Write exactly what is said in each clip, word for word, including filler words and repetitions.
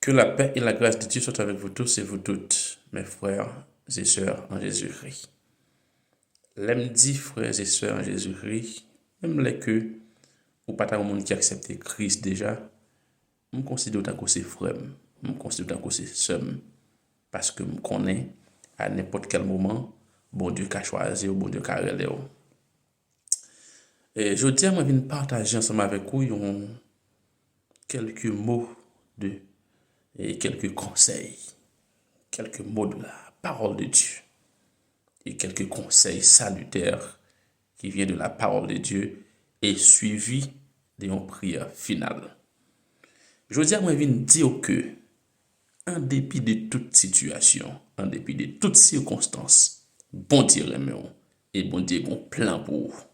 Que la paix et la grâce de Dieu soient avec vous tous et vous toutes, mes frères et sœurs en Jésus-Christ. Lè m di frères et sœurs en Jésus-Christ, menm lè ke ou pa ta yon moun ki aksepte Kris deja, m konsidere w tankou se frè m, m konsidere w tankou se sè m, paske m konnen a nenpòt kèl moman, Bondye ka chwazi w, Bondye ka rele w. E jodi a, mwen vin pataje ansanm avèk ou yon kèlke mo de, e kèlke konsèy, kèlke mo de la parole de Dieu, e kèlke konsèy salitè ki vyen de la parole de Dieu e swivi de yon priyè final. Jodi a, mwen vin di w ke, an depi de tout sitiyasyon, an depi de tout sikonstans, Bondye renmen w e Bondye gen yon plan pou ou.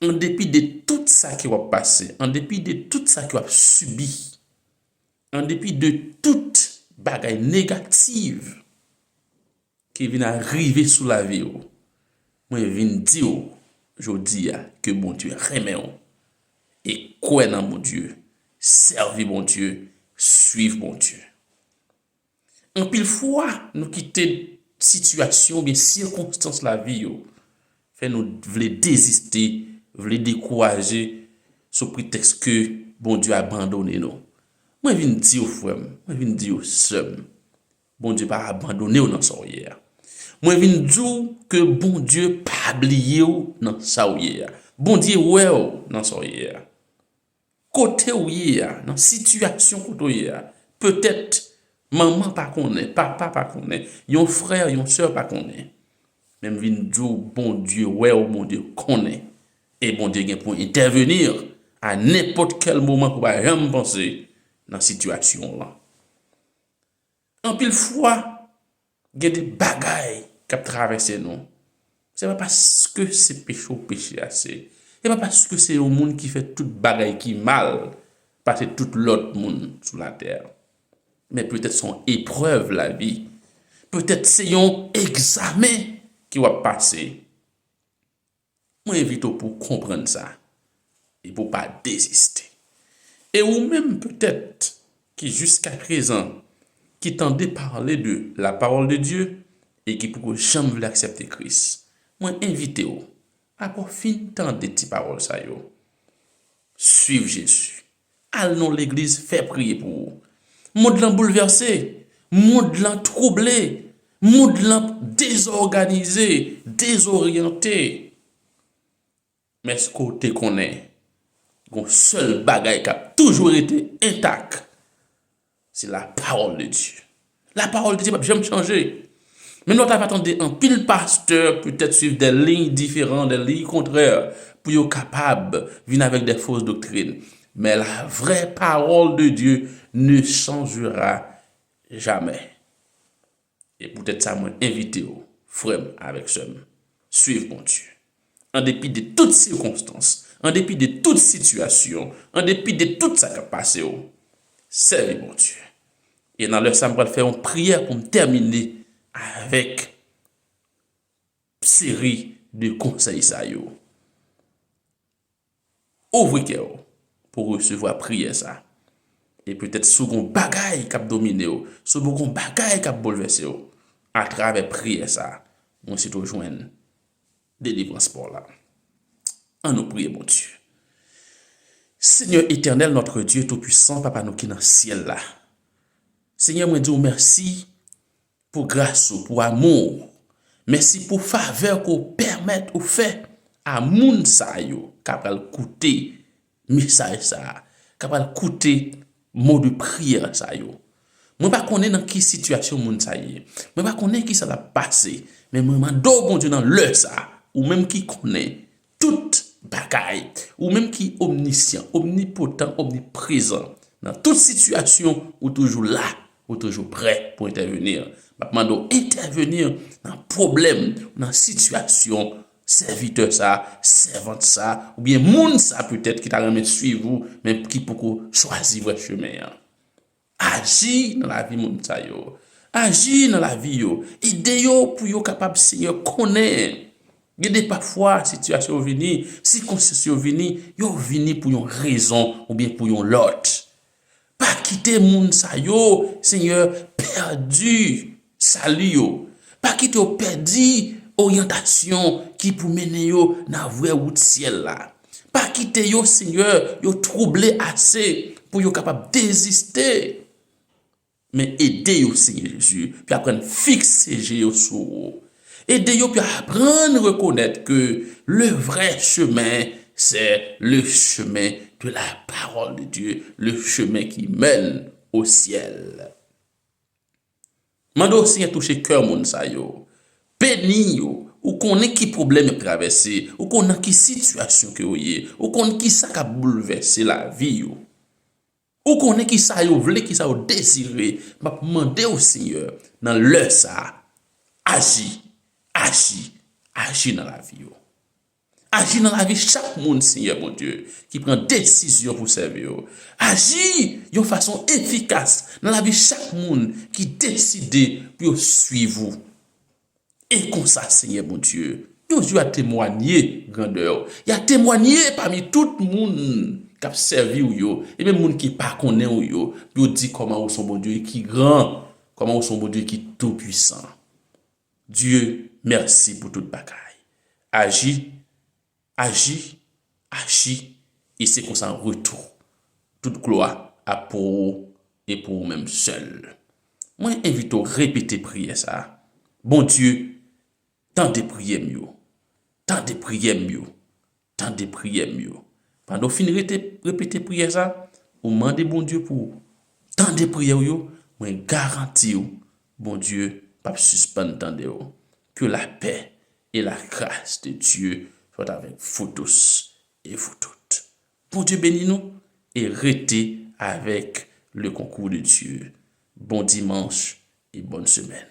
An depi de tout sa ke w ap pase, an depi de tout sa ke w ap sibi, an depi de tout bagay negatif ki vin arive sou lavi w, mwen vin di w jodi a ke Bondye renmen w e kwè nan Bondye, sèvi Bondye, swiv Bondye. Anpil fwa, nou kite sitiyasyon oubyen sikonstans lavi yo fè nou vle deziste, vle dekouraje sou pretèks ke Bondye abandone nou. Mwen vin di w, frè m, mwen vin di w, sè m, Bondye pa abandone w nan sa w ye a. Mwen vin di w ke Bondye pa bliye w nan sa w ye a. Bondye wè w nan sa w ye a. Kote w ye a, nan sitiyasyon kote w ye a, petèt manman pa konnen, papa pa konnen, yon frè, yon sè pa konnen. Men m vin di w, Bondye wè w, Bondye konnen. E Bondye gen pou entèveni a nenpòt kèl moman ke w pa janm panse nan sitiyasyon w lan. Anpil fwa, gen de bagay k ap travèse nou. Se pa paske se peche w peche ase. Se pa paske se yon moun ki fè tout bagay ki mal pase tout lòt moun sou latè. Men petèt se yon eprèv lavi. Petèt se yon egzamen ke w ap pase. Mwen envite w pou w konprann sa e pou w pa deziste. E ou menm, petèt, ki jiskaprezan, ki tande pale de la parole de Dieu e ki poko janm vle aksepte Kris, mwen envite w, apre w fin tande ti pawòl sa yo, swiv Jezi. Al nan legliz, fè priye pou ou. Mond lan boulvèse, mond lan twouble, mond lan dezòganize, dezoryante. Men èske w te konnen gen yon sèl bagay k ap toujou rete entak? Se la parole de Dieu. La parole de Dieu p ap janm chanje. Menm lè w ta va tande anpil pastè petèt swiv de liy diferan, de liy kontrè, pou yo kapab vin avèk de fos doktrin. Men la vraie parole de Dieu ne changera jamais. E poutèt sa, mwen envite w, frè m avèk sè m, swiv Bondye. An depi de tout sikonstans, an depi de tout sitiyasyon, an depi de tout sa k ap pase w, sèvi Bondye. E nan lè sa, m pral fè yon priyè pou m tèmine avèk seri de konsèy sa yo. Ouvri kè w pou resevwa priyè sa. E petèt si w gen yon bagay k ap domine w, si w gen yon bagay k ap boulvèse w, atravè priyè sa, mwen swete w jwenn delivrans pa w la. Ann nou priye Bondye. Seigneur éternel, notre Dieu tout-puissant, Papa nou ki nan syèl la. Senyè, mwen di w mèsi pou gras ou, pou amou ou. Mèsi pou favè ke w pèmèt ou fè a moun sa yo k ap pral koute mesaj sa a, k ap pral koute mo de priyè sa yo. Mwen pa konnen nan ki sitiyasyon moun sa ye. Mwen pa konnen kisa l ap pase. Men mwen mande w, Bondye, nan lè sa a, ou menm ki konnen tout bagay, ou menm ki omnisyan, omnipotan, omniprezan, nan tout sitiyasyon, ou toujou la, ou toujou prè pou entèveni. M ap mande w entèveni nan pwoblèm, nan sitiyasyon sèvitè sa, sèvant sa, oubyen moun sa petèt ki ta renmen swiv ou, men ki poko chwazi vrè chemen an. Aji nan lavi moun sa yo. Aji nan lavi yo. Ede yo pou yo kapab, Senyè, konnen. Gen de pafwa, sitiyasyon yo vini, sikonstans yo vini, yo vini pou yon rezon oubyen pou yon lòt. Pa kite moun sa yo, Senyè, pèdi sali yo. Pa kite yo pèdi oryantasyon ki pou mennen yo nan vrè wout syèl la. Pa kite yo, Senyè, yo twouble ase pou yo kapab deziste. Men ede yo, Senyè Jezi, pou y aprann fikse je yo sou ou. Ede yo pou y aprann rekonèt ke le vrai chemin, c'est le chemin de la parole de Dieu, le chemin qui mène au ciel. Mande w, Senyè, touche kè moun sa yo. Beni yo. Ou konnen ki pwoblèm y ap travèse. Ou konnen ki sitiyasyon ke yo ye. Ou konnen ki sa k ap boulvèse lavi yo. Ou konnen ki sa yo vle, ki sa yo dezire. M ap mande w, Senyè, nan lè sa a, aji, aji, aji nan lavi yo. Aji nan lavi chak moun, Senyè Bondye, ki pran desizyon pou sèvi yo. Aji yon fason efikas nan lavi chak moun ki deside pou yo swiv ou. E konsa, Senyè Bondye, yon jou y a temwanye grandè w. Y a temwanye pami tout moun k ap sèvi w yo, e menm moun ki pa konnen w yo, pou yo di kòman ou se yon Bondye ki gran, kòman ou se yon Bondye ki toupwisan. Dye, mèsi pou tout bagay. Aji, aji, aji, e se konsa an retou. Tout glwa ap pou ou e pou ou menm sèl. Mwen envite w repete priyè sa a. Bondye, tande priyè m yo. Tande priyè m yo. Tande priyè m yo. Pandan w fin rete, repete priyè sa, ou mande Bondye pou tande priyè w yo, mwen garanti w, Bondye p ap sispann tande w. Que la paix et la grâce de Dieu soient avec vous tous et vous toutes. Bondye beni nou e rete avec le concours de Dieu. Bon dimanche et bonne semaine.